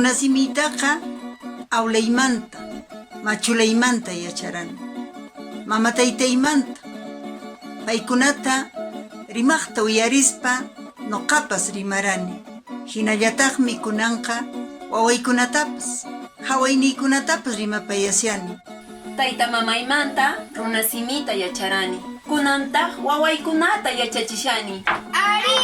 Runasimiytaqa awlaymanta, machulaymanta yacharani, mama taytaymanta. Paykunata rimaqta uyarispa nuqapas rimarani. Hinallataqmi kunanqa wawaykunatapas, hawayniykunatapas rimapayashani. Tayta mamaymanta runasimita yacharani. Kunantaq wawaykunata yachachishani. Arí!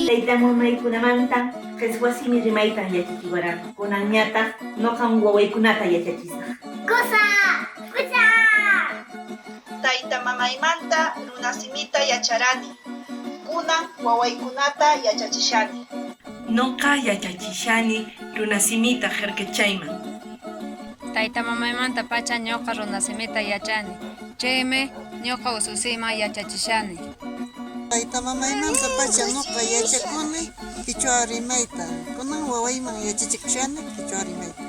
Tayta mamaykunamanta qheswa simi rimaytan yachachiwaranku, kunanñataq nuqan wawaykunata yachachisaq. Kusa! Kusa! Tayta mamaymanta runasimita yacharani, kunan wawaykunata yachachishani. Noqa yachachishani runasimita herkechayman. Tayta mamaymanta pacha ñuqa runasimita yachani, chaymi ñuqa ususiyman yachachishani. Tayta mamaymanta pacha nuqa yachakuni qichwa rimayta, kunan wawayman yachachikushani qichwa rimayta.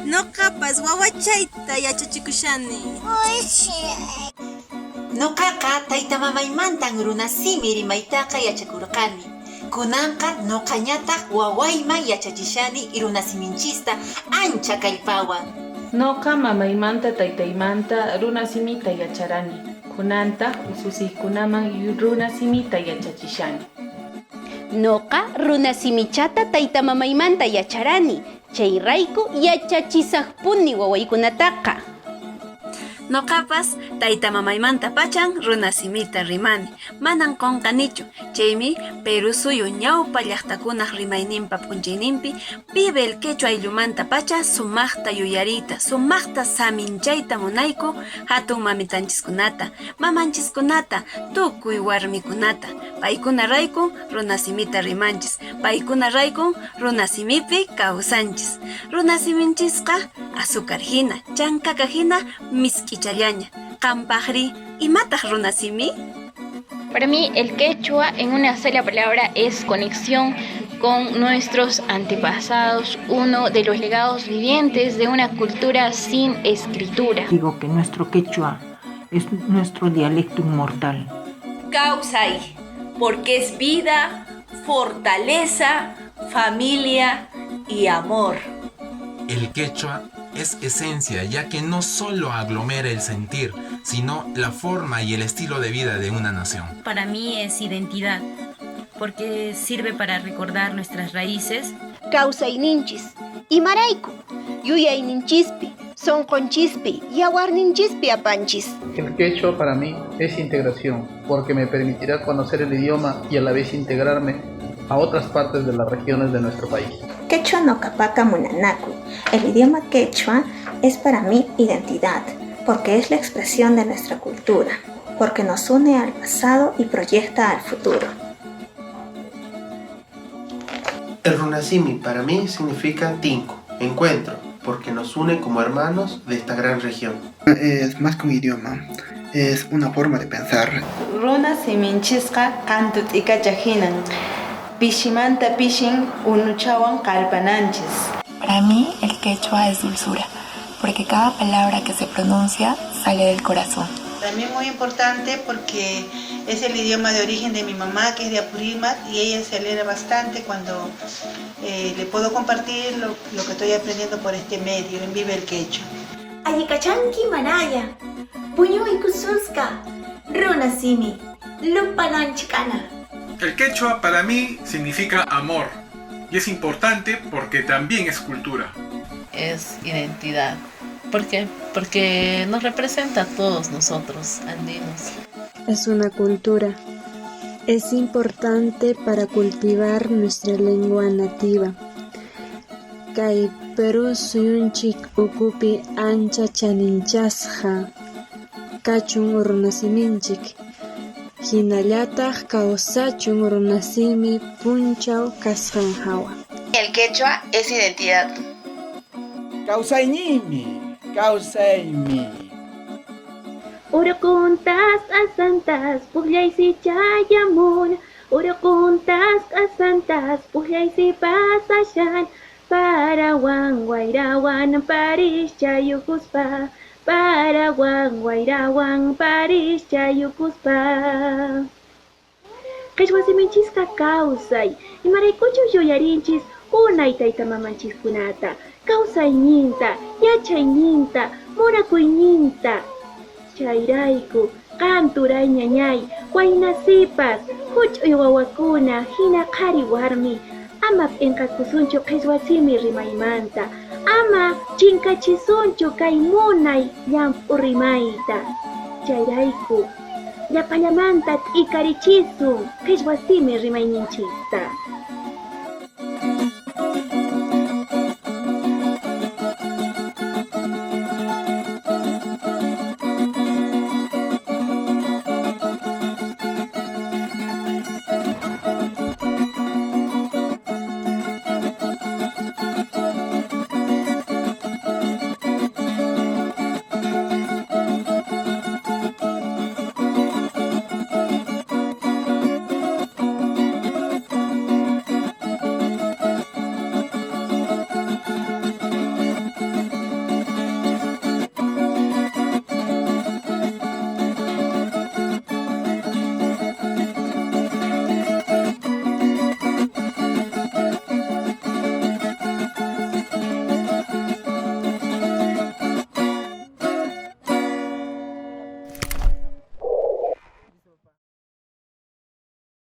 Nuqapas wawachayta yachachikushani. Nuqaqa tayta mamaymantan runasimi rimaytaqa yachakurqani. Kunanqa nuqañataq wawayman yachachishani runasiminchista ancha kallpawan. Noqa mamaymanta taytaymanta runasimita yacharani, kunantaq ususiykunaman runasimita yachachishani. Noqa runasimichata tayta mamaymanta yacharani, chayrayku yachachisaqpuni wawaykunataqa. Noqapas tayta mamaymanta pachan runasimita rimani, manan qunqanichu, chaymi Perú suyu ñawpa llaqtakunaq rimayninpa p'unchayninpi Vive el Quechua ayllumanta pacha sumaqta yuyariyta, sumaqta saminchayta munayku hatun mamitanchiskunata, mamanchiskunata, tukuy warmikunata. Paykuna raykun runasimita rimanchis, paykuna raykun runasimipi kawsanchis. Runasiminchisqa azúcar hina, chankaka hina misk'ichallaña. Qampaqri, imataq runasimi? Para mí el quechua en una sola palabra es conexión con nuestros antepasados, uno de los legados vivientes de una cultura sin escritura. Digo que nuestro quechua es nuestro dialecto inmortal. Kawsay, porque es vida, fortaleza, familia y amor. El quechua es esencia, ya que no solo aglomera el sentir, sino la forma y el estilo de vida de una nación. Para mí es identidad, porque sirve para recordar nuestras raíces. Kawsayninchis, imarayku, yuyayninchispi, sunqunchispi, yawarninchispi apanchis. El quechua para mí es integración, porque me permitirá conocer el idioma y a la vez integrarme a otras partes de las regiones de nuestro país. Quechua noqapaqqa munanakuy. El idioma quechua es para mí identidad, porque es la expresión de nuestra cultura, porque nos une al pasado y proyecta al futuro. El runasimi para mí significa tinku, encuentro, porque nos une como hermanos de esta gran región. Es más que un idioma, es una forma de pensar. Runa siminchisqa qantu t'ikacha hinan, pishimanta pishin unuchawan qarpananchis. Para mí el quechua es dulzura, porque cada palabra que se pronuncia sale del corazón. Para mí es muy importante porque es el idioma de origen de mi mamá, que es de Apurímac, y ella se alegra bastante cuando le puedo compartir lo que estoy aprendiendo por este medio, en Vive el Quechua. Allikachanki manaya, puñuykususka, runasimi, lumpananchikana. El quechua para mí significa amor, y es importante porque también es cultura. Es identidad. ¿Por qué? Porque nos representa a todos nosotros, andinos. Es una cultura. Es importante para cultivar nuestra lengua nativa. Kay Perú suyunchik ukupi ancha chaninchasqa kachun runasiminchik. Hinallataq kawsachun runasimi punchaw kasqan hawa. El quechua es identidad. Kawsaynimi, kawsaymi. Urquntas asantas pukllaysi chayamun, urquntas asantas pukllaysi pasashan, parawan wayrawan paris chayukuspa, parawan wayrawan paris chayukuspa. Qhichwa siminchisqa kawsay, imaraykuchus yuyarinchis Unay tayta mamanchiskunata, kawsayninta, yachayninta, munakuyninta. Chayrayku, qam turay ñañay, wayna sipas, huch'uy wawakuna, hina qhari warmi, ama p'inqakusunchu qhichwa simi rimaymanta, ama chinkachisunchu kay munay llamp'u rimayta. Chayrayku, llapallamanta t'ikarichisun qhichwa simi rimayninchista.